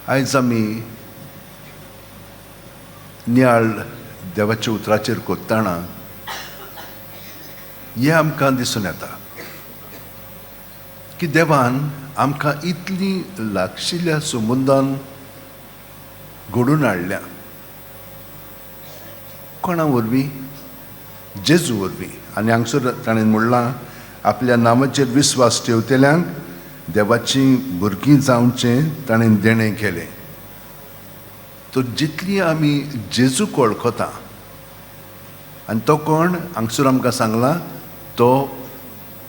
आयज आमी नियाळ देवाच्या उतराचेर कोत्ताना हें आमकां दिसून येता की देवान आमकां इतली लागशिल्ल्या संबंदान घडून हाडल्या. कोणा वरवीं? जेजू वरवीं. आनी हांगसर ताणें म्हणलां, आपल्या नामाचेर विस्वास ठेवतल्यांक देवाचीं भुरगीं जावचें ताणें देणें केलें. तर जितली आमी जेजूक वळखता, आनी तो कोण हांगसर आमकां सांगलां, तो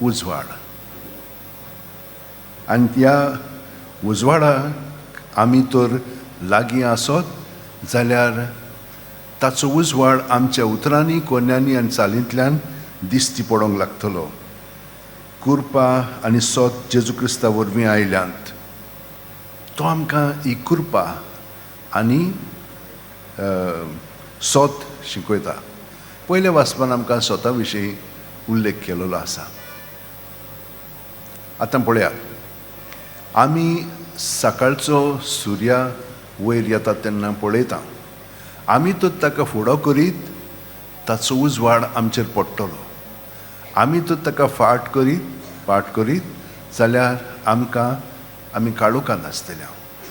उजवाड. आनी त्या उजवाडाक आमी तर लागीं आसत जाल्यार ताचो उजवाड आमच्या उतरांनी, कोन्यांनी आनी चालींतल्यान दिश्टी पडोंक लागतलो. कृपा आनी सोत जेजू क्रिस्ता वरवीं आयल्यांत. तो आमकां ही कृपा आनी सोत शिकयता. पयल्या वाचपान आमकां सोता विशीं उल्लेख केलेलो आसा. आतां पळयात, आमी सकाळचो सुर्या वयर येता तेन्ना पळयता. आमी तर ताका फुडो करीत ताचो उजवाड आमचेर पडटलो. आमी तर ताका फाट करीत जाल्यार आमकां आमी काळोखांत आसतले.